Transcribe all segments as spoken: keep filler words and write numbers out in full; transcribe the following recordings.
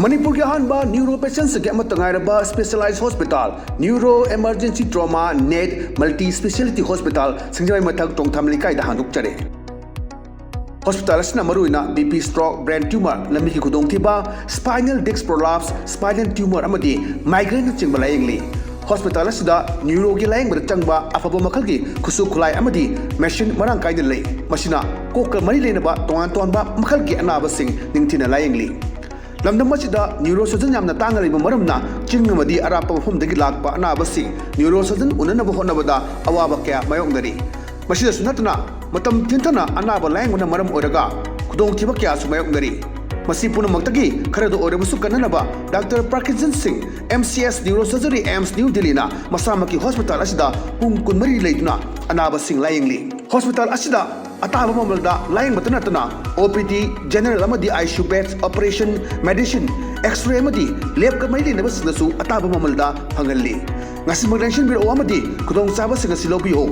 ꯃꯅꯤꯄꯨꯔꯒꯤ ꯑꯍꯥꯟꯕ ꯅ꯭ꯌꯨꯔꯣ ꯄꯦꯁꯦꯟꯁꯤꯡꯒꯤ ꯑꯃꯠꯇ ꯉꯥꯏꯔꯕ specialised hospital, neuro emergency trauma net multi speciality hospital, ꯁꯤꯡꯖꯃꯩ ꯃꯊꯛ ꯇꯣꯡꯊꯥꯝ ꯂꯩꯀꯥꯏꯗ ꯍꯥꯡꯗꯣꯛꯆꯔꯦ꯫ ꯍꯣꯁꯄꯤꯇꯥꯜ ꯑꯁꯤꯅ ꯃꯔꯨꯑꯣꯏꯅ B P, stroke, brain tumour, ꯂꯝꯕꯤꯒꯤ ꯈꯨꯗꯣꯡꯊꯤꯕ, spinal disc prolapse, spinal tumour ꯑꯃꯗꯤ ꯃꯥꯏꯒ꯭ꯔꯦꯟꯅꯆꯤꯡꯕ ꯂꯥꯌꯦꯡꯂꯤ꯫ ꯍꯣꯁꯄꯤꯇꯥꯜ ꯑꯁꯤꯗ ꯅ꯭ꯌꯨꯔꯣꯒꯤ ꯂꯥꯌꯦꯡꯕꯗ ꯆꯪꯕ ꯑꯐꯕ ꯃꯈꯜꯒꯤ ꯈꯨꯠꯁꯨ ꯈꯨꯠꯂꯥꯏ ꯑꯃꯗꯤ ꯃꯦꯁꯤꯟ ꯃꯔꯥꯡ ꯀꯥꯏꯅ ꯂꯩ꯫ ꯃꯁꯤꯅ ꯀꯣꯛꯀ ꯃꯔꯤ ꯂꯩꯅꯕ ꯇꯣꯉꯥꯟ ꯇꯣꯉꯥꯟꯕ ꯃꯈꯜꯒꯤ ꯑꯅꯥꯕꯁꯤꯡ ꯅꯤꯡꯊꯤꯅ ꯂꯥꯌꯦꯡꯂꯤ꯫ ꯂꯝꯗꯝ ꯑꯁꯤꯗ ꯅ꯭ꯌꯨꯔꯣ ꯁꯔꯖꯟ ꯌꯥꯝꯅ ꯇꯥꯡꯅ ꯂꯩꯕ ꯃꯔꯝꯅ ꯆꯤꯡ ꯑꯃꯗꯤ ꯑꯔꯥꯞꯄ ꯃꯐꯝꯗꯒꯤ ꯂꯥꯛꯄ ꯑꯅꯥꯕꯁꯤꯡ ꯅ꯭ꯌꯨꯔꯣ ꯁꯔꯖꯟ ꯎꯅꯅꯕ ꯍꯣꯠꯅꯕꯗ ꯑꯋꯥꯕ ꯀꯌꯥ ꯃꯥꯌꯣꯛꯅꯔꯤ꯫ ꯃꯁꯤꯗꯁꯨ ꯅꯠꯇꯅ ꯃꯇꯝ ꯊꯤꯟꯊꯅ ꯑꯅꯥꯕ ꯂꯥꯌꯦꯡꯕꯅ ꯃꯔꯝ ꯑꯣꯏꯔꯒ ꯈꯨꯗꯣꯡꯊꯤꯕ ꯀꯌꯥꯁꯨ ꯃꯥꯌꯣꯛꯅꯔꯤ꯫ ꯃꯁꯤ ꯄꯨꯝꯅꯃꯛꯇꯒꯤ ꯈꯔꯗ ꯑꯣꯏꯔꯕꯁꯨ ꯀꯟꯅꯅꯕ ꯗꯥꯛꯇꯔ ꯄ꯭ꯔꯀꯤꯟꯖꯟ ꯁꯤꯡ, M C S neuro surgery, AIIMS New ꯗꯤꯜꯂꯤꯅ ꯃꯁꯥꯃꯛꯀꯤ ꯍꯣꯁꯄꯤꯇꯥꯜ ꯑꯁꯤꯗ ꯄꯨꯡ ꯀꯨꯟꯃꯔꯤ ꯂꯩꯗꯨꯅ ꯑꯅꯥꯕꯁꯤꯡ ꯂꯥꯌꯦꯡꯂꯤ꯫ ꯍꯣꯁꯄꯤꯇꯥꯜ ꯑꯁꯤꯗ ꯑꯇꯥꯕ ꯃꯃꯜꯗ ꯂꯥꯌꯦꯡꯕꯇ ꯅꯠꯇꯅ ꯑꯣ ꯄꯤ ꯗꯤ, ꯖꯦꯅꯔꯦꯜ ꯑꯃꯗꯤ I C U beds, operation, medicine, x-ray ꯑꯃꯗꯤ ꯂꯦꯕꯀ ꯃꯔꯤ ꯂꯩꯅꯕꯁꯤꯡꯗꯁꯨ ꯑꯇꯥꯕ ꯃꯃꯜꯗ ꯐꯪꯍꯜꯂꯤ꯫ ꯉꯁꯤꯃꯛ ꯂꯦꯡꯁꯤꯟꯕꯤꯔꯛꯎ ꯑꯃꯗꯤ ꯈꯨꯗꯣꯡꯆꯥꯕꯁꯤꯡ ꯑꯁꯤ ꯂꯧꯕꯤꯌꯨ꯫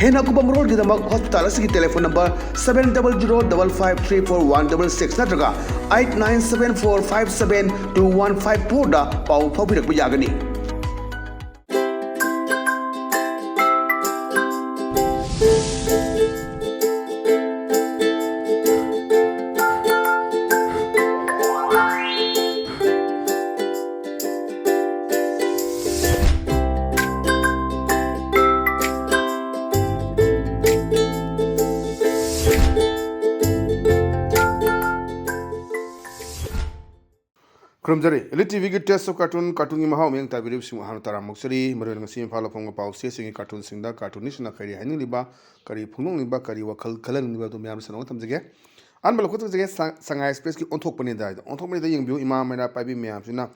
ꯍꯦꯟꯅ ꯑꯀꯨꯞꯄ ꯃꯔꯣꯜꯒꯤꯗꯃꯛ ꯍꯣꯁꯄꯤꯇꯥꯜ ꯑꯁꯤꯒꯤ telephone number seven double zero double five three four one double six ꯅꯠꯇ꯭ꯔꯒ eight nine seven four five seven two one five four ꯗ ꯄꯥꯎ ꯐꯥꯎꯕꯤꯔꯛꯄ ꯌꯥꯒꯅꯤ꯫ ꯈꯨꯔꯨꯝꯖꯔꯤ꯫ Elite ꯇꯤ ꯚꯤꯒꯤ Taste of Cartoon, ꯀꯥꯔꯇꯨꯟꯒꯤ ꯃꯍꯥꯎ ꯃꯤꯠꯌꯦꯡ ꯇꯥꯕꯤꯔꯤꯕꯁꯤꯡꯕꯨ ꯑꯍꯥꯟꯕ ꯇꯔꯥꯝꯅ ꯑꯣꯛꯆꯔꯤ꯫ ꯃꯔꯨꯑꯣꯏꯅ ꯉꯁꯤ ꯏꯝꯐꯥꯜ ꯂꯧꯐꯝꯒ ꯄꯥꯎꯆꯦꯁꯤꯡꯒꯤ ꯀꯥꯔꯇꯨꯟꯁꯤꯡꯗ ꯀꯥꯔꯇꯨꯅꯤꯁꯅ ꯀꯔꯤ ꯍꯥꯏꯅꯤꯡꯂꯤꯕ, ꯀꯔꯤ ꯐꯣꯡꯗꯣꯛꯅꯤꯡꯕ, ꯀꯔꯤ ꯋꯥꯈꯜ ꯈꯜꯍꯟꯅꯤꯡꯂꯤꯕ ꯑꯗꯨ ꯃꯌꯥꯝꯗ ꯁꯟꯗꯣꯛꯅ ꯊꯝꯖꯒꯦ꯫ ꯑꯍꯥꯟꯕ ꯂꯧꯈꯠꯆꯖꯒꯦ, ꯁ-, ꯁꯉꯥꯏ ꯑꯦꯛꯁꯄ꯭ꯔꯦꯁꯀꯤ ꯑꯣꯟꯊꯣꯛꯄꯅꯤꯗ ꯍꯥꯏꯗꯣ꯫ ꯑꯣꯟꯊꯣꯛꯄꯅꯤꯗ ꯌꯦꯡꯕꯤꯌꯨ, ꯏꯃꯥ ꯃꯩꯔꯥ ꯄꯥꯏꯕꯤ ꯃꯌꯥꯝꯁꯤꯅ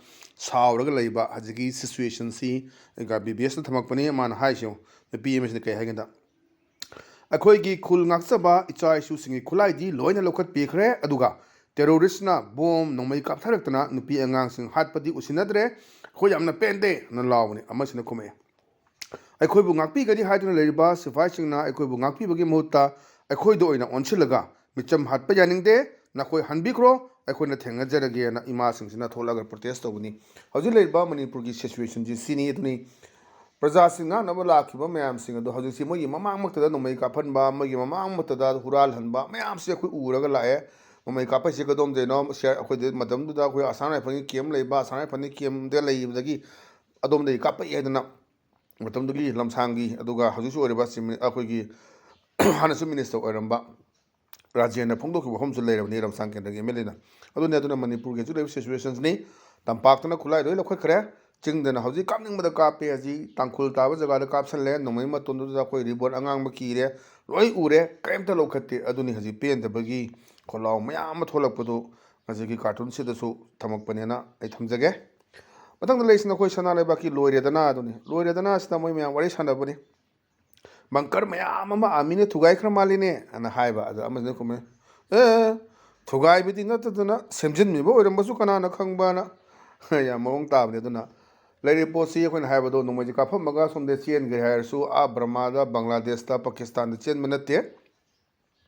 ꯁꯥꯎꯔꯒ ꯂꯩꯕ ꯍꯧꯖꯤꯛꯀꯤ ꯁꯤꯆꯨꯋꯦꯁꯟꯁꯤ ꯕꯤ ꯕꯤ ꯑꯦꯁꯅ ꯊꯝꯃꯛꯄꯅꯤ꯫ ꯃꯥꯅ ꯍꯥꯏꯔꯤꯁꯤ ꯌꯦꯡꯉꯨ, ꯅꯨꯄꯤ ꯑꯃꯁꯤꯅ ꯀꯩ ꯍꯥꯏꯒꯦꯗ, "ꯑꯩꯈꯣꯏꯒꯤ ꯈꯨꯜ ꯉꯥꯛꯆꯕ ꯏꯆꯥ ꯏꯁꯨꯁꯤꯡꯒꯤ ꯈꯨꯠꯂꯥꯏꯗꯤ ꯂꯣꯏꯅ ꯂꯧꯈꯠꯄꯤꯈ꯭ꯔꯦ, ꯑꯗꯨꯒ ꯇꯦꯔꯣꯔꯤꯁ꯭ꯠꯅ ꯕꯣꯝ ꯅꯣꯡꯃꯩ ꯀꯥꯞꯊꯔꯛꯇꯅ ꯅꯨꯄꯤ ꯑꯉꯥꯡꯁꯤꯡ ꯍꯥꯠꯄꯗꯤ ꯎꯁꯤꯟꯅꯗ꯭ꯔꯦ꯫ ꯑꯩꯈꯣꯏ ꯌꯥꯝꯅ ꯄꯦꯟꯗꯦ" ꯅ ꯂꯥꯎꯕꯅꯤ꯫ ꯑꯃꯁꯤꯅ ꯈꯨꯝꯃꯛꯑꯦ, "ꯑꯩꯈꯣꯏꯕꯨ ꯉꯥꯛꯄꯤꯒꯅꯤ ꯍꯥꯏꯗꯨꯅ ꯂꯩꯔꯤꯕ ꯁꯤꯐꯥꯏꯁꯤꯡꯅ ꯑꯩꯈꯣꯏꯕꯨ ꯉꯥꯛꯄꯤꯕꯒꯤ ꯃꯍꯨꯠꯇ ꯑꯩꯈꯣꯏꯗ ꯑꯣꯏꯅ ꯑꯣꯟꯁꯤꯜꯂꯒ ꯃꯤꯆꯝ ꯍꯥꯠꯄ ꯌꯥꯅꯤꯡꯗꯦ꯫ ꯅꯈꯣꯏ ꯍꯟꯕꯤꯈ꯭ꯔꯣ, ꯑꯩꯈꯣꯏꯅ ꯊꯦꯡꯅꯖꯔꯒꯦꯅ ꯏꯃꯥꯁꯤꯡꯁꯤꯅ ꯊꯣꯛꯂꯒ ꯄ꯭ꯔꯣꯇꯦꯁ ꯇꯧꯕꯅꯤ꯫ ꯍꯧꯖꯤꯛ ꯂꯩꯔꯤꯕ ꯃꯅꯤꯄꯨꯔꯒꯤ ꯁꯤꯆꯨꯋꯦꯁꯟꯁꯤ ꯁꯤꯅꯤ꯫ ꯑꯗꯨꯅꯤ ꯄ꯭ꯔꯖꯥꯁꯤꯡ ꯉꯥꯛꯅꯕ ꯂꯥꯛꯈꯤꯕ ꯃꯌꯥꯝꯁꯤꯡ ꯑꯗꯣ ꯍꯧꯖꯤꯛꯁꯤ ꯃꯣꯏꯒꯤ ꯃꯃꯥꯡꯃꯛꯇꯗ ꯅꯣꯡꯃꯩ ꯀꯥꯞꯍꯟꯕ, ꯃꯣꯏꯒꯤ ꯃꯃꯥꯡꯃꯛꯇꯗ ꯍꯨꯔꯥꯜꯍꯟꯕ ꯃꯌꯥꯝꯁꯤ ꯑꯩꯈꯣꯏ ꯎꯔꯒ ꯂꯥꯛꯑꯦ꯫ ꯅꯣꯡꯃꯩ ꯀꯥꯞꯄꯩꯁꯦ ꯀꯗꯣꯝꯗꯩꯅꯣ? ꯁꯤ ꯑꯩꯈꯣꯏꯗꯤ ꯃꯇꯝꯗꯨꯗ ꯑꯩꯈꯣꯏ ꯑꯁꯥꯝ ꯔꯥꯏꯐꯜꯒꯤ ꯀꯦꯝ ꯂꯩꯕ, ꯑꯁꯥꯝ ꯔꯥꯏꯐꯜꯒꯤ ꯀꯦꯝꯗ ꯂꯩꯕꯗꯒꯤ ꯑꯗꯣꯝꯗꯒꯤ ꯀꯥꯞꯄꯛꯏ ꯍꯥꯏꯗꯅ ꯃꯇꯝꯗꯨꯒꯤ ꯂꯝꯁꯥꯡꯒꯤ, ꯑꯗꯨꯒ ꯍꯧꯖꯤꯛꯁꯨ ꯑꯣꯏꯔꯤꯕ ꯆꯤꯞ ꯃꯤ-, ꯑꯩꯈꯣꯏꯒꯤ ꯍꯥꯟꯅꯁꯨ ꯃꯤꯅꯤꯁꯇꯔ ꯑꯣꯏꯔꯝꯕ ꯔꯥꯖꯦꯟꯅ ꯐꯣꯡꯗꯣꯛꯈꯤꯕ ꯋꯥꯐꯝꯁꯨ ꯂꯩꯔꯕꯅꯤ ꯂꯝꯁꯥꯡ ꯀꯦꯟꯗ꯭ꯔꯒꯤ ꯑꯦꯝ ꯑꯦꯜ ꯑꯦꯅ꯫ ꯑꯗꯨꯅꯤ, ꯑꯗꯨꯅ ꯃꯅꯤꯄꯨꯔꯒꯤ ꯍꯧꯖꯤꯛ ꯂꯩꯔꯤꯕ ꯁꯤꯆꯨꯋꯦꯁꯟꯁꯤꯅꯤ꯫ ꯇꯝꯄꯥꯛꯇꯅ ꯈꯨꯠꯂꯥꯏ ꯂꯣꯏ ꯂꯧꯈꯠꯈ꯭ꯔꯦ꯫ ꯆꯤꯡꯗꯅ ꯍꯧꯖꯤꯛ ꯀꯥꯞꯅꯤꯡꯕꯗ ꯀꯥꯞꯄꯦ꯫ ꯍꯧꯖꯤꯛ ꯇꯥꯡꯈꯨꯜ ꯇꯥꯕ ꯖꯒꯥꯗ ꯀꯥꯞꯁꯜꯂꯦ꯫ ꯅꯣꯡꯃꯩ ꯃꯇꯣꯟꯗꯨꯗ ꯑꯩꯈꯣꯏ ꯔꯤꯕꯣꯟ ꯑꯉꯥꯡꯕ ꯀꯤꯔꯦ꯫ ꯂꯣꯏ ꯎꯔꯦ꯫ ꯀꯔꯤꯝꯇ ꯂꯧꯈꯠꯇꯦ꯫ ꯑꯗꯨꯅꯤ ꯍꯧꯖꯤꯛ ꯄꯦꯟꯗꯕꯒꯤ ꯈꯣꯜꯂꯥꯎ ꯃꯌꯥꯝ ꯑꯃ ꯊꯣꯛꯂꯛꯄꯗꯨ ꯉꯁꯤꯒꯤ ꯀꯥꯔꯇꯨꯟꯁꯤꯗꯁꯨ ꯊꯝꯃꯛꯄꯅꯦꯅ ꯑꯩ ꯊꯝꯖꯒꯦ꯫ ꯃꯊꯪꯗ ꯂꯩꯔꯤꯁꯤꯅ ꯑꯩꯈꯣꯏ ꯁꯅꯥ ꯂꯩꯕꯥꯛꯀꯤ ꯂꯣꯏꯔꯦꯗꯅ ꯑꯗꯨꯅꯤ꯫ ꯂꯣꯏꯔꯦꯗꯅ ꯑꯁꯤꯗ ꯃꯣꯏ ꯃꯌꯥꯝ ꯋꯥꯔꯤ ꯁꯥꯟꯅꯕꯅꯤ꯫ ꯕꯪꯀꯔ ꯃꯌꯥꯝ ꯑꯃ ꯑꯥꯔꯃꯤꯅ ꯊꯨꯒꯥꯏꯈ꯭ꯔ ꯃꯥꯜꯂꯤꯅꯦ ꯑꯅ ꯍꯥꯏꯕ꯫ ꯑꯗ ꯑꯃꯁꯤꯅ ꯈꯨꯝꯃꯦ, "ꯑꯦ, ꯊꯨꯒꯥꯏꯕꯗꯤ ꯅꯠꯇꯗꯅ ꯁꯦꯝꯖꯤꯟꯕꯤꯕ ꯑꯣꯏꯔꯝꯕꯁꯨ ꯀꯅꯥꯅ ꯈꯪꯕꯅ?" ꯌꯥꯝ ꯃꯑꯣꯡ ꯇꯥꯕꯅꯦ꯫ ꯑꯗꯨꯅ ꯂꯩꯔꯤꯕ ꯄꯣꯠꯁꯤ ꯑꯩꯈꯣꯏꯅ ꯍꯥꯏꯕꯗꯣ ꯅꯣꯡꯃꯩꯁꯦ ꯀꯥꯞꯄꯝꯃꯒ ꯁꯣꯝꯗ ꯆꯦꯟꯈ꯭ꯔꯦ ꯍꯥꯏꯔꯁꯨ, ꯑꯥ ꯕꯔꯃꯥꯗ, ꯕꯪꯒ꯭ꯂꯥꯗꯦꯁꯇ, ꯄꯥꯀꯤꯁꯇꯥꯟꯗ ꯆꯦꯟꯕ ꯅꯠꯇꯦ꯫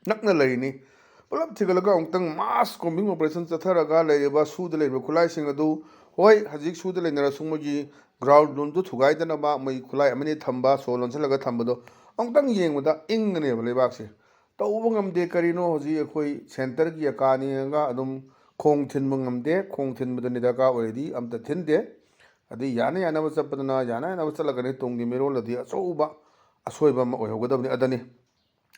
ꯅꯛꯅ ꯂꯩꯔꯤꯅꯤ꯫ ꯄꯨꯂꯞ ꯊꯤꯒꯠꯂꯒ ꯑꯃꯨꯛꯇꯪ ꯃꯥꯁ ꯀꯣꯝꯕꯤꯡ ꯑꯣꯄꯔꯦꯁꯟ ꯆꯠꯊꯔꯒ ꯂꯩꯔꯤꯕ ꯁꯨꯗ ꯂꯩꯔꯤꯕ ꯈꯨꯠꯂꯥꯏꯁꯤꯡ ꯑꯗꯨ, ꯍꯣꯏ, ꯍꯧꯖꯤꯛ ꯁꯨꯗ ꯂꯩꯅꯔꯁꯨ ꯃꯣꯏꯒꯤ ꯒ꯭ꯔꯥꯎꯟ ꯔꯨꯝꯗꯨ ꯊꯨꯒꯥꯏꯗꯅꯕ ꯃꯣꯏ ꯈꯨꯠꯂꯥꯏ ꯑꯃꯅꯤ ꯊꯝꯕ, ꯁꯣ ꯂꯣꯟꯁꯤꯜꯂꯒ ꯊꯝꯕꯗꯣ ꯑꯃꯨꯛꯇꯪ ꯌꯦꯡꯕꯗ ꯏꯪꯒꯅꯦꯕ ꯂꯩꯕꯥꯛꯁꯦ꯫ ꯇꯧꯕ ꯉꯝꯗꯦ꯫ ꯀꯔꯤꯅꯣ ꯍꯧꯖꯤꯛ ꯑꯩꯈꯣꯏ ꯁꯦꯟꯇꯔꯒꯤ ꯑꯀꯥꯅꯤꯒ ꯑꯗꯨꯝ ꯈꯣꯡ ꯊꯤꯟꯕ ꯉꯝꯗꯦ꯫ ꯈꯣꯡ ꯊꯤꯟꯕꯗꯅꯤ ꯗꯔꯀꯥꯔ ꯑꯣꯏꯔꯗꯤ ꯑꯝꯇ ꯊꯤꯟꯗꯦ꯫ ꯑꯗꯩ ꯌꯥꯅ ꯌꯥꯅꯕ ꯆꯠꯄꯗꯨꯅ ꯌꯥꯅ ꯌꯥꯅꯕ ꯆꯠꯂꯒꯅꯤ꯫ ꯇꯨꯡꯒꯤ ꯃꯤꯔꯣꯜꯗꯗꯤ ꯑꯆꯧꯕ ꯑꯁꯣꯏꯕ ꯑꯃ ꯑꯣꯏꯍꯧꯒꯗꯕꯅꯤ꯫ ꯑꯗꯅꯤ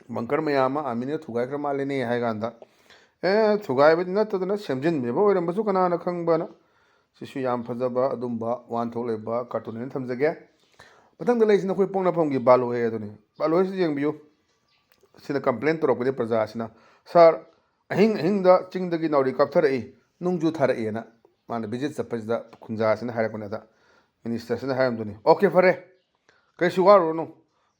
ꯕꯪꯀꯔ ꯃꯌꯥꯝ ꯑꯃ ꯑꯥꯔꯃꯤꯅ ꯊꯨꯒꯥꯏꯈ꯭ꯔ ꯃꯥꯜꯂꯦꯅꯦ ꯍꯥꯏ ꯀꯥꯟꯗ, ꯑꯦ, ꯊꯨꯒꯥꯏꯕꯗꯤ ꯅꯠꯇꯗꯅ ꯁꯦꯝꯖꯤꯟꯕꯤꯕ ꯑꯣꯏꯔꯝꯕꯁꯨ ꯀꯅꯥꯅ ꯈꯪꯕꯅ꯫ ꯁꯤꯁꯨ ꯌꯥꯝ ꯐꯖꯕ ꯑꯗꯨꯝꯕ ꯋꯥꯍꯟꯊꯣꯛ ꯂꯩꯕ ꯀꯥꯔꯇꯨꯟ ꯑꯣꯏꯅ ꯊꯝꯖꯒꯦ꯫ ꯃꯊꯪꯗ ꯂꯩꯔꯤꯁꯤꯅ ꯑꯩꯈꯣꯏ ꯄꯣꯛꯅꯐꯝꯒꯤ ꯕꯥꯂꯣꯍꯦ ꯑꯗꯨꯅꯤ꯫ ꯕꯥꯂꯣꯍꯦꯁꯤ ꯌꯦꯡꯕꯤꯌꯨ꯫ ꯁꯤꯗ ꯀꯝꯄ꯭ꯂꯦꯟ ꯇꯧꯔꯛꯄꯗꯤ ꯄ꯭ꯔꯖꯥꯁꯤꯅ, "ꯁꯥꯔ, ꯑꯍꯤꯡ ꯑꯍꯤꯡꯗ ꯆꯤꯡꯗꯒꯤ ꯅꯥꯎꯔꯤ ꯀꯥꯞꯊꯔꯛꯏ, ꯅꯨꯡꯁꯨ ꯊꯥꯔꯛꯏꯅ" ꯃꯥꯅ ꯚꯤꯖꯤꯠ ꯆꯠꯄꯁꯤꯗ ꯈꯨꯟꯖꯥꯁꯤꯅ ꯍꯥꯏꯔꯛꯄꯅꯦ꯫ ꯑꯗ ꯃꯤꯅꯤꯁꯇꯔꯁꯤꯅ ꯍꯥꯏꯔꯝꯗꯣꯏꯅꯤ, "ꯑꯣꯀꯦ, ꯐꯔꯦ, ꯀꯩꯁꯨ ꯋꯥꯔꯨꯔꯅꯨ,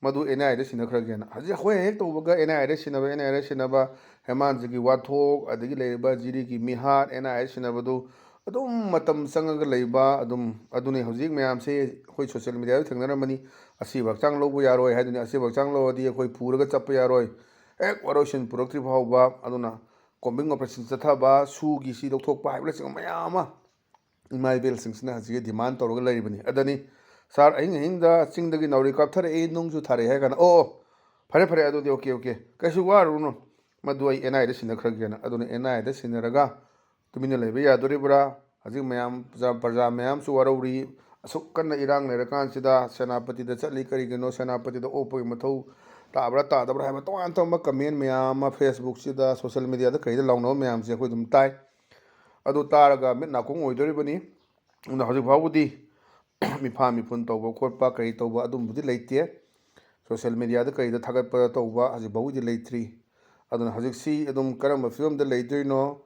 ꯃꯗꯨ ꯑꯦꯟ ꯑꯥꯏ ꯑꯦꯗ ꯁꯤꯟꯅꯈ꯭ꯔꯒꯦꯅ"꯫ ꯍꯧꯖꯤꯛ ꯑꯩꯈꯣꯏ ꯍꯦꯛ ꯇꯧꯕꯒ ꯑꯦꯟ ꯑꯥꯏ ꯑꯦꯗ ꯁꯤꯟꯅꯕ, ꯑꯦꯟ ꯑꯥꯏ ꯑꯦꯗ ꯁꯤꯟꯅꯕ, ꯍꯦꯃꯥꯟꯁꯤꯒꯤ ꯋꯥꯊꯣꯛ, ꯑꯗꯒꯤ ꯂꯩꯔꯤꯕ ꯖꯤꯔꯤꯒꯤ ꯃꯤꯍꯥꯠ, ꯑꯦꯟ ꯑꯥꯏ ꯑꯦꯗ ꯁꯤꯟꯅꯕꯗꯨ ꯑꯗꯨꯝ ꯃꯇꯝ ꯆꯪꯉꯒ ꯂꯩꯕ꯫ ꯑꯗꯨꯝ ꯑꯗꯨꯅꯤ ꯍꯧꯖꯤꯛ ꯃꯌꯥꯝꯁꯦ ꯑꯩꯈꯣꯏ ꯁꯣꯁꯤꯌꯦꯜ ꯃꯤꯗꯤꯌꯥꯗ ꯊꯦꯡꯅꯔꯝꯃꯅꯤ꯫ ꯑꯁꯤꯕ ꯍꯛꯆꯥꯡ ꯂꯧꯕ ꯌꯥꯔꯣꯏ ꯍꯥꯏꯗꯨꯅꯤ꯫ ꯑꯁꯤꯕ ꯍꯛꯆꯥꯡ ꯂꯧꯔꯗꯤ ꯑꯩꯈꯣꯏ ꯄꯨꯔꯒ ꯆꯠꯄ ꯌꯥꯔꯣꯏ꯫ ꯍꯦꯛ ꯋꯥꯔꯣꯏꯁꯤꯟ ꯄꯨꯔꯛꯇ꯭ꯔꯤ ꯐꯥꯎꯕ꯫ ꯑꯗꯨꯅ combing operation ꯆꯠꯊꯕ, ꯁꯨꯒꯤ ꯁꯤ ꯂꯧꯊꯣꯛꯄ ꯍꯥꯏꯕꯅꯆꯤꯡꯕ ꯃꯌꯥꯝ ꯑꯃ ꯏꯃꯥ ꯏꯕꯦꯜꯁꯤꯡꯁꯤꯅ ꯍꯧꯖꯤꯛ demand ꯇꯧꯔꯒ ꯂꯩꯔꯤꯕꯅꯤ꯫ ꯑꯗꯅꯤ, "ꯁꯥꯔ, ꯑꯍꯤꯡ ꯑꯍꯤꯡꯗ ꯆꯤꯡꯗꯒꯤ ꯅꯥꯎꯔꯤ ꯀꯥꯞꯊꯔꯛꯏ, ꯅꯨꯡꯁꯨ ꯊꯥꯔꯛꯏ" ꯍꯥꯏ ꯀꯥꯟꯗ, "ꯑꯣ, ꯑꯣ, ꯐꯔꯦ, ꯐꯔꯦ, ꯑꯗꯨꯗꯤ ꯑꯣꯀꯦ, ꯑꯣꯀꯦ, ꯀꯩꯁꯨ ꯋꯥꯔꯨꯅꯨ, ꯃꯗꯨ ꯑꯩ ꯑꯦꯟ ꯑꯥꯏꯗ ꯁꯤꯟꯅꯈ꯭ꯔꯒꯦꯅ"꯫ ꯑꯗꯨꯅ ꯑꯦꯟ ꯑꯥꯏꯗ ꯁꯤꯟꯅꯔꯒ ꯇꯨꯃꯤꯟꯅ ꯂꯩꯕ ꯌꯥꯗꯣꯔꯤꯕ꯭ꯔꯥ? ꯍꯧꯖꯤꯛ ꯃꯌꯥꯝ ꯄ꯭ꯔꯖꯥ, ꯄ꯭ꯔꯖꯥ ꯃꯌꯥꯝꯁꯨ ꯋꯥꯔꯧꯔꯤ꯫ ꯑꯁꯨꯛ ꯀꯟꯅ ꯏꯔꯥꯡ ꯂꯩꯔꯀꯥꯟꯁꯤꯗ ꯁꯦꯅꯥꯄꯇꯤꯗ ꯆꯠꯂꯤ, ꯀꯔꯤꯒꯤꯅꯣ? ꯁꯦꯅꯥꯄꯇꯤꯗ ꯑꯣꯛꯄꯒꯤ ꯃꯊꯧ ꯇꯥꯕ꯭ꯔꯥ, ꯇꯥꯗꯕ꯭ꯔꯥ ꯍꯥꯏꯕ ꯇꯣꯉꯥꯟ ꯇꯣꯉꯥꯟꯕ comment ꯃꯌꯥꯝ ꯑꯃ Facebookꯁꯤꯗ, social mediaꯗ ꯀꯩꯗ ꯂꯥꯎꯅꯕ ꯃꯌꯥꯝꯁꯦ ꯑꯩꯈꯣꯏ ꯑꯗꯨꯝ ꯇꯥꯏ꯫ ꯑꯗꯨ ꯇꯥꯔꯒ ꯃꯤꯠ ꯅꯥꯀꯣꯡ ꯑꯣꯏꯗꯣꯔꯤꯕꯅꯤ꯫ ꯑꯗꯨꯅ ꯍꯧꯖꯤꯛ ꯐꯥꯎꯕꯗꯤ ꯃꯤꯐꯥ ꯃꯤꯄꯨꯟ ꯇꯧꯕ ꯈꯣꯠꯄ ꯀꯔꯤ ꯇꯧꯕ ꯑꯗꯨꯝꯕꯗꯤ ꯂꯩꯇꯦ꯫ Social mediaꯗ ꯀꯔꯤꯗ ꯊꯥꯒꯠꯄ ꯇꯧꯕ ꯍꯧꯖꯤꯛ ꯐꯥꯎꯒꯤꯗꯤ ꯂꯩꯇ꯭ꯔꯤ꯫ ꯑꯗꯨꯅ ꯍꯧꯖꯤꯛꯁꯤ ꯑꯗꯨꯝ ꯀꯔꯝꯕ ꯐꯤꯕꯝꯗ ꯂꯩꯗꯣꯏꯅꯣ?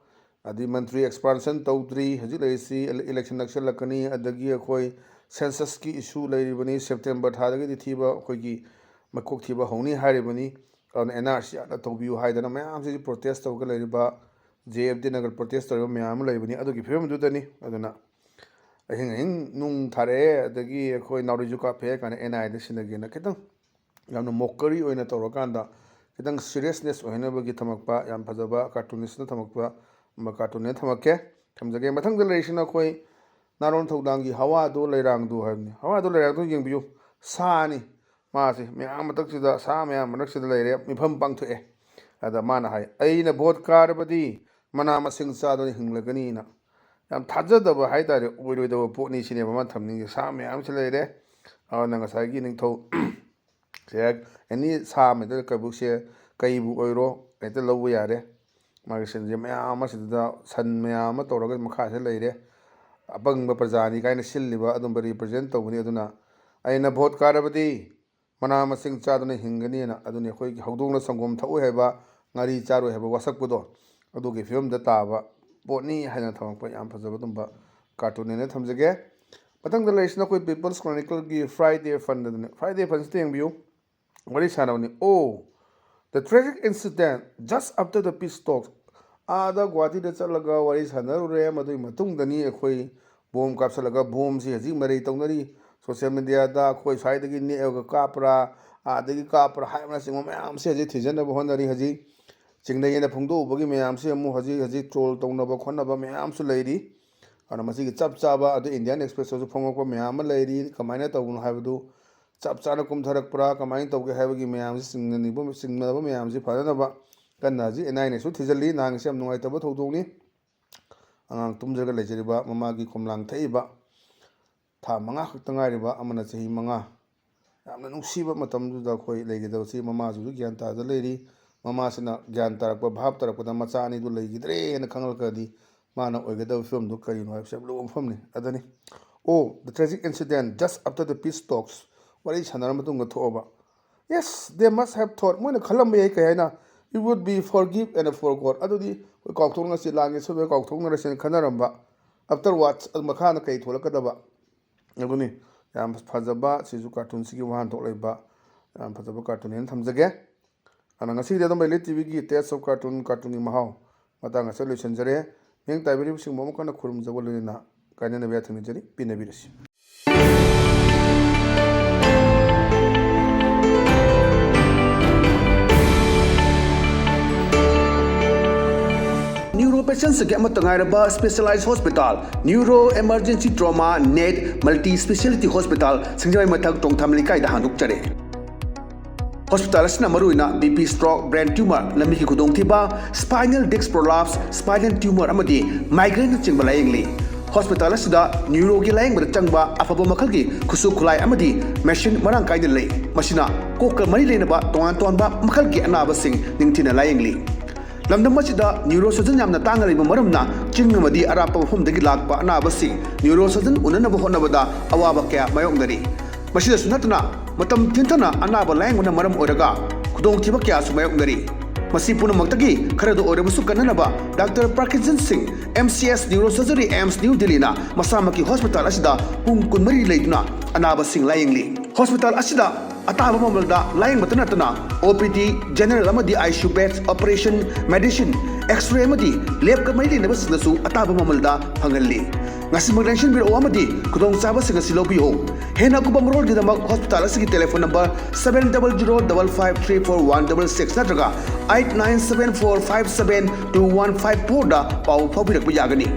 ꯑꯗꯩ ꯃꯟꯇ꯭ꯔꯤ expansion ꯇꯧꯗ꯭ꯔꯤ, ꯍꯧꯖꯤꯛ ꯂꯩꯔꯤꯁꯤ ele-, election ꯅꯛꯁꯜꯂꯛꯀꯅꯤ, ꯑꯗꯒꯤ ꯑꯩꯈꯣꯏ censusꯀꯤ issue ꯂꯩꯔꯤꯕꯅꯤ, September ꯊꯥꯗꯒꯤꯗꯤ ꯊꯤꯕ, ꯑꯩꯈꯣꯏꯒꯤ ꯃꯀꯣꯛ ꯊꯤꯕ ꯍꯧꯅꯤ ꯍꯥꯏꯔꯤꯕꯅꯤ꯫ ꯑꯗꯨꯅ ꯑꯦꯟ ꯑꯥꯔ ꯁꯤ ꯍꯥꯟꯅ ꯇꯧꯕꯤꯌꯨ ꯍꯥꯏꯗꯅ ꯃꯌꯥꯝꯁꯤꯁꯨ protest ꯇꯧꯔꯒ ꯂꯩꯔꯤꯕ, J F D Nagar protest ꯇꯧꯔꯤꯕ ꯃꯌꯥꯝ ꯑꯃ ꯂꯩꯕꯅꯤ꯫ ꯑꯗꯨꯒꯤ ꯐꯤꯕꯝꯗꯨꯗꯅꯤ꯫ ꯑꯗꯨꯅ ꯑꯍꯤꯡ ꯑꯍꯤꯡ ꯅꯨꯡ ꯊꯥꯔꯛꯑꯦ, ꯑꯗꯒꯤ ꯑꯩꯈꯣꯏ ꯅꯥꯎꯔꯤꯁꯨ ꯀꯥꯞꯄꯦ ꯍꯥꯏ ꯀꯥꯟꯗ ꯑꯦꯟ ꯑꯥꯏꯗ ꯁꯤꯟꯅꯒꯦꯅ ꯈꯤꯇꯪ ꯌꯥꯝꯅ mockery ꯑꯣꯏꯅ ꯇꯧꯔꯀꯥꯟꯗ ꯈꯤꯇꯪ seriousness ꯑꯣꯏꯍꯟꯅꯕꯒꯤ ꯊꯝꯃꯛꯄ ꯌꯥꯝ ꯐꯖꯕ cartoonistꯅ ꯊꯝꯃꯛꯄ ꯑꯃ cartoonꯅꯦ ꯊꯝꯃꯛꯀꯦ, ꯊꯝꯖꯒꯦ꯫ ꯃꯊꯪꯗ ꯂꯩꯔꯤꯁꯤꯅ ꯑꯩꯈꯣꯏ ꯅꯥꯔꯣꯟ ꯊꯧꯗꯥꯡꯒꯤ ꯍꯋꯥꯗꯣ ꯂꯩꯔꯥꯡꯗꯣ ꯍꯥꯏꯕꯅꯤ꯫ ꯍꯋꯥꯗꯣ ꯂꯩꯔꯥꯡꯗꯣ ꯌꯦꯡꯕꯤꯌꯨ, ꯁꯥꯅꯤ꯫ ꯃꯥꯁꯤ ꯃꯌꯥꯝ ꯃꯊꯛꯁꯤꯗ, ꯁꯥ ꯃꯌꯥꯝ ꯃꯔꯛꯁꯤꯗ ꯂꯩꯔꯦ, ꯃꯤꯐꯝ ꯄꯥꯡꯊꯣꯛꯑꯦ꯫ ꯑꯗ ꯃꯥꯅ ꯍꯥꯏ, "ꯑꯩꯅ vote ꯀꯥꯔꯕꯗꯤ ꯃꯅꯥ ꯃꯁꯤꯡ ꯆꯥꯗꯨꯅ ꯍꯤꯡꯂꯒꯅꯤꯅ"꯫ ꯌꯥꯝ ꯊꯥꯖꯗꯕ ꯍꯥꯏꯇꯥꯔꯦ, ꯑꯣꯏꯔꯣꯏꯗꯕ ꯄꯣꯠꯅꯤ ꯁꯤꯅꯦꯕ ꯃꯥꯅ ꯊꯝꯅꯤꯡꯉꯤꯁꯦ꯫ ꯁꯥ ꯃꯌꯥꯝꯁꯤ ꯂꯩꯔꯦ, ꯑꯗꯨꯅ ꯉꯁꯥꯏꯒꯤ ꯅꯤꯡꯊꯧ ꯁꯦ, ꯑꯦꯅꯤ ꯁꯥ ꯑꯃꯗ ꯀꯕꯨꯛꯁꯦ ꯀꯩꯕꯨ ꯑꯣꯏꯔꯣ ꯍꯦꯛꯇ ꯂꯧꯕ ꯌꯥꯔꯦ꯫ ꯃꯥꯒꯤ ꯁꯟꯁꯦ ꯃꯌꯥꯝ ꯑꯃ ꯁꯤꯗ ꯁꯟ ꯃꯌꯥꯝ ꯑꯃ ꯇꯧꯔꯒ ꯃꯈꯥꯁꯤꯗ ꯂꯩꯔꯦ꯫ ꯑꯄꯪꯕ ꯄ꯭ꯔꯖꯥꯅꯤ ꯀꯥꯏꯅ ꯁꯤꯜꯂꯤꯕ ꯑꯗꯨꯝꯕ represent ꯇꯧꯕꯅꯤ꯫ ꯑꯗꯨꯅ ꯑꯩꯅ vote ꯀꯥꯔꯕꯗꯤ ꯃꯅꯥ ꯃꯁꯤꯡ ꯆꯥꯗꯨꯅ ꯍꯤꯡꯒꯅꯤꯅ, ꯑꯗꯨꯅꯤ ꯑꯩꯈꯣꯏꯒꯤ ꯍꯧꯗꯣꯡꯅ ꯁꯪꯒꯣꯝ ꯊꯛꯎ ꯍꯥꯏꯕ, ꯉꯥꯔꯤ ꯆꯥꯔꯣꯏ ꯍꯥꯏꯕ ꯋꯥꯁꯛꯄꯗꯣ, ꯑꯗꯨꯒꯤ ꯐꯤꯕꯝꯗ ꯇꯥꯕ ꯄꯣꯠꯅꯤ ꯍꯥꯏꯅ ꯊꯝꯃꯛꯄ ꯌꯥꯝ ꯐꯖꯕ ꯑꯗꯨꯝꯕ cartoon ꯍꯥꯏꯅ ꯊꯝꯖꯒꯦ꯫ ꯃꯊꯪꯗ ꯂꯩꯔꯤꯁꯤꯅ ꯑꯩꯈꯣꯏ People's Chronicleꯒꯤ Friday Fund ꯑꯗꯨꯅꯤ꯫ Friday Fundꯁꯤꯗ ꯌꯦꯡꯕꯤꯌꯨ꯫ ꯋꯥꯔꯤ ꯁꯥꯟꯅꯕꯅꯤ꯫ Oh, the tragic incident just after the peace talks. ꯑꯥꯗ ꯒꯨꯍꯥꯇꯤꯗ ꯆꯠꯂꯒ ꯋꯥꯔꯤ ꯁꯥꯟꯅꯔꯨꯔꯦ꯫ ꯃꯗꯨꯒꯤ ꯃꯇꯨꯡꯗꯅꯤ ꯑꯩꯈꯣꯏ ꯕꯣꯝ ꯀꯥꯞꯁꯤꯜꯂꯒ, ꯕꯣꯝꯁꯤ ꯍꯧꯖꯤꯛ ꯃꯔꯩ ꯇꯧꯅꯔꯤ꯫ Social mediaꯗ ꯑꯩꯈꯣꯏ ꯁ꯭ꯋꯥꯏꯗꯒꯤ ꯅꯦꯛꯑꯒ ꯀꯥꯞꯄ꯭ꯔꯥ, ꯑꯥꯗꯒꯤ ꯀꯥꯞꯄ꯭ꯔꯥ ꯍꯥꯏꯕꯅꯆꯤꯡꯕ ꯃꯌꯥꯝꯁꯦ ꯍꯧꯖꯤꯛ ꯊꯤꯖꯤꯟꯅꯕ ꯍꯣꯠꯅꯔꯤ꯫ ꯍꯧꯖꯤꯛ ꯆꯤꯡꯅꯩ ꯍꯥꯏꯅ ꯐꯣꯡꯗꯣꯛꯎꯕꯒꯤ ꯃꯌꯥꯝꯁꯤ ꯑꯃꯨꯛ ꯍꯧꯖꯤꯛ ꯍꯧꯖꯤꯛ ꯇ꯭ꯔꯣꯜ ꯇꯧꯅꯕ ꯈꯣꯠꯅꯕ ꯃꯌꯥꯝꯁꯨ ꯂꯩꯔꯤ꯫ ꯑꯗꯨꯅ ꯃꯁꯤꯒꯤ ꯆꯞ ꯆꯥꯕ ꯑꯗꯨ ꯏꯟꯗꯤꯌꯥꯟ ꯑꯦꯛꯁꯄ꯭ꯔꯦꯁꯇꯁꯨ ꯐꯣꯡꯉꯛꯄ ꯃꯌꯥꯝ ꯑꯃ ꯂꯩꯔꯤ꯫ ꯀꯃꯥꯏꯅ ꯇꯧꯕꯅꯣ ꯍꯥꯏꯕꯗꯨ ꯆꯞ ꯆꯥꯅ ꯀꯨꯝꯊꯔꯛꯄ꯭ꯔꯥ, ꯀꯃꯥꯏꯅ ꯇꯧꯒꯦ ꯍꯥꯏꯕꯒꯤ ꯃꯌꯥꯝꯁꯤ ꯆꯤꯡꯅꯅꯤꯡꯕ, ꯆꯤꯡꯅꯕ ꯃꯌꯥꯝꯁꯤ ꯐꯅꯅꯕ ꯀꯟꯅ ꯍꯧꯖꯤꯛ ꯑꯦꯟ ꯑꯥꯏ ꯑꯦꯅꯁꯨ ꯊꯤꯖꯤꯜꯂꯤ꯫ ꯅꯍꯥꯟꯒꯤꯁꯤ ꯌꯥꯝ ꯅꯨꯡꯉꯥꯏꯇꯕ ꯊꯧꯗꯣꯛꯅꯤ꯫ ꯑꯉꯥꯡ ꯇꯨꯝꯖꯔꯒ ꯂꯩꯖꯔꯤꯕ, ꯃꯃꯥꯒꯤ ꯈꯣꯝꯂꯥꯡ ꯊꯛꯏꯕ, ꯊꯥ ꯃꯉꯥ ꯈꯛꯇ ꯉꯥꯏꯔꯤꯕ ꯑꯃꯅ ꯆꯍꯤ ꯃꯉꯥ꯫ ꯌꯥꯝꯅ ꯅꯨꯡꯁꯤꯕ ꯃꯇꯝꯗꯨꯗ ꯑꯩꯈꯣꯏ ꯂꯩꯒꯗꯕꯁꯤ ꯃꯃꯥꯁꯤꯁꯨ ꯒ꯭ꯌꯥꯟ ꯇꯥꯗ ꯂꯩꯔꯤ꯫ ꯃꯃꯥꯁꯤꯅ ꯒ꯭ꯌꯥꯟ ꯇꯥꯔꯛꯄ, ꯚꯥꯞ ꯇꯥꯔꯛꯄꯗ ꯃꯆꯥ ꯑꯅꯤꯗꯨ ꯂꯩꯈꯤꯗ꯭ꯔꯦꯅ ꯈꯪꯂꯛꯂꯒꯗꯤ ꯃꯥꯅ ꯑꯣꯏꯒꯗꯕ ꯐꯤꯕꯝꯗꯨ ꯀꯔꯤꯅꯣ ꯍꯥꯏꯕꯁꯤ ꯌꯥꯝ ꯂꯨꯕ ꯃꯐꯝꯅꯤ꯫ ꯑꯗꯨꯅꯤ, "Oh, the tragic incident just after the peace talks." ꯋꯥꯔꯤ ꯁꯥꯟꯅꯔ ꯃꯇꯨꯡꯗ ꯊꯣꯛꯑꯕ꯫ "Yes, they must have thought." ꯃꯣꯏꯅ ꯈꯜꯂꯝꯕ ꯌꯥꯏ, ꯀꯩ ꯍꯥꯏꯅ, "It would be forgive and forgot." ꯑꯗꯨꯗꯤ ꯑꯩꯈꯣꯏ ꯀꯥꯎꯊꯣꯛꯅꯁꯤ, ꯂꯥꯟꯒꯤ ꯁꯣꯏꯕ ꯀꯥꯎꯊꯣꯛꯅꯔꯁꯦꯅ ꯈꯟꯅꯔꯝꯕ꯫ Afterwards, ꯑꯗꯨ ꯃꯈꯥꯅ ꯀꯩ ꯊꯣꯛꯂꯛꯀꯗꯕ? ꯑꯗꯨꯅꯤ, ꯌꯥꯝ ꯐꯖꯕ, ꯁꯤꯁꯨ ꯀꯥꯔꯇꯨꯟꯁꯤꯒꯤ ꯋꯥꯍꯟꯊꯣꯛ ꯂꯩꯕ ꯌꯥꯝ ꯐꯖꯕ ꯀꯥꯔꯇꯨꯟꯅꯦꯅ ꯊꯝꯖꯒꯦ꯫ ꯑꯗꯨꯅ ꯉꯁꯤꯒꯤꯗꯤ ꯑꯗꯨꯝ ꯂꯩ ꯇꯤꯚꯤꯒꯤ Taste of Cartoon, ꯀꯥꯔꯇꯨꯟꯒꯤ ꯃꯍꯥꯎ ꯃꯇꯥꯡ ꯑꯁꯤꯗ ꯂꯣꯏꯁꯤꯟꯖꯔꯦ꯫ ꯃꯤꯠꯌꯦꯡ ꯇꯥꯕꯤꯔꯤꯕꯁꯤꯡꯕꯨ ꯑꯃꯨꯛ ꯍꯟꯅ ꯈꯨꯔꯨꯝꯖꯕ ꯂꯣꯏꯅꯅ ꯀꯥꯏꯅꯅꯕ ꯌꯥꯊꯪ ꯅꯤꯖꯔꯤ, ꯄꯤꯅꯕꯤꯔꯁꯤ꯫ Neuro patients ꯀꯤ ꯑꯃꯠꯇ ꯉꯥꯏꯔꯕ specialized hospital, Neuro Emergency Trauma Net Multi Speciality Hospital, ꯁꯤꯡꯖꯃꯩ ꯃꯊꯛ ꯇꯣꯡꯊꯥꯝ ꯂꯩꯀꯥꯏꯗ ꯍꯥꯡꯗꯣꯛꯆꯔꯦ꯫ Hospital ꯑꯁꯤꯅ ꯃꯔꯨꯑꯣꯏꯅ B P stroke, brain tumor, ꯂꯝꯕꯤꯒꯤ ꯈꯨꯗꯣꯡꯊꯤꯕ, spinal disc prolapse, spinal tumor ꯑꯃꯗꯤ migraine ꯅꯆꯤꯡꯕ ꯂꯥꯌꯦꯡꯂꯤ꯫ Hospital ꯑꯁꯤꯗ neuro ꯒꯤ ꯂꯥꯌꯦꯡꯕꯗ ꯆꯪꯕ ꯑꯐꯕ ꯃꯈꯜꯒꯤ ꯈꯨꯠꯁꯨ ꯈꯨꯠꯂꯥꯏ ꯑꯃꯗꯤ machine ꯃꯔꯥꯡ ꯀꯥꯏꯅ ꯂꯩ꯫ ꯃꯁꯤꯅ ꯀꯣꯛꯀ ꯃꯔꯤ ꯂꯩꯅꯕ ꯇꯣꯉꯥꯟ ꯇꯣꯉꯥꯟꯕ ꯃꯈꯜꯒꯤ ꯑꯅꯥꯕꯁꯤꯡ ꯅꯤꯡꯊꯤꯅ ꯂꯥꯌꯦꯡꯂꯤ꯫ ꯂꯝꯗꯝ ꯑꯁꯤꯗ neurosurgeon ꯌꯥꯝꯅ ꯇꯥꯡꯅ ꯂꯩꯕ ꯃꯔꯝꯅ ꯆꯤꯡ ꯑꯃꯗꯤ ꯑꯔꯥꯞꯄ ꯃꯐꯝꯗꯒꯤ ꯂꯥꯛꯄ ꯑꯅꯥꯕꯁꯤꯡ neurosurgeon ꯎꯅꯅꯕ ꯍꯣꯠꯅꯕꯗ ꯑꯋꯥꯕ ꯀꯌꯥ ꯃꯥꯌꯣꯛꯅꯔꯤ꯫ ꯃꯁꯤꯗꯁꯨ ꯅꯠꯇꯅ ꯃꯇꯝ ꯊꯦꯡꯊꯅ ꯑꯅꯥꯕ ꯂꯥꯌꯦꯡꯕꯅ ꯃꯔꯝ ꯑꯣꯏꯔꯒ ꯈꯨꯗꯣꯡꯊꯤꯕ ꯀꯌꯥꯁꯨ ꯃꯥꯌꯣꯛꯅꯔꯤ꯫ ꯃꯁꯤ ꯄꯨꯝꯅꯃꯛꯇꯒꯤ ꯈꯔꯗ ꯑꯣꯏꯔꯕꯁꯨ ꯀꯟꯅꯅꯕ Doctor Parkinson Singh, M C S Neurosurgery, AIIMS, New Delhi ꯅ ꯃꯁꯥꯃꯛꯀꯤ hospital ꯑꯁꯤꯗ ꯄꯨꯡ ꯀꯨꯟꯃꯔꯤ ꯂꯩꯗꯨꯅ ꯑꯅꯥꯕꯁꯤꯡ ꯂꯥꯌꯦꯡꯂꯤ꯫ Hospital ꯑꯁꯤꯗ ꯑꯇꯥꯕ ꯃꯃꯜꯗ ꯂꯥꯌꯦꯡꯕꯇ ꯅꯠꯇꯅ O P D, general ꯑꯃꯗꯤ I C U beds, operation, medicine, X-ray ꯑꯃꯗꯤ lab ꯀ ꯃꯔꯤ ꯂꯩꯅꯕꯁꯤꯡꯗꯁꯨ ꯑꯇꯥꯕ ꯃꯃꯜꯗ ꯐꯪꯍꯜꯂꯤ꯫ ꯉꯁꯤꯃꯛ ꯂꯦꯡꯁꯤꯟꯕꯤꯔꯛꯎ ꯑꯃꯗꯤ ꯈꯨꯗꯣꯡꯆꯥꯕꯁꯤꯡ ꯑꯁꯤ ꯂꯧꯕꯤꯌꯨ꯫ ꯍꯦꯟꯅ ꯑꯀꯨꯞꯄ ꯃꯔꯣꯜꯒꯤꯗꯃꯛ ꯍꯣꯁꯄꯤꯇꯥꯜ ꯑꯁꯤꯒꯤ telephone number seven double zero double five three four one double six ꯅꯠꯇ꯭ꯔꯒ eight nine seven four five seven two one five four ꯗ ꯄꯥꯎ ꯐꯥꯎꯕꯤꯔꯛꯄ ꯌꯥꯒꯅꯤ꯫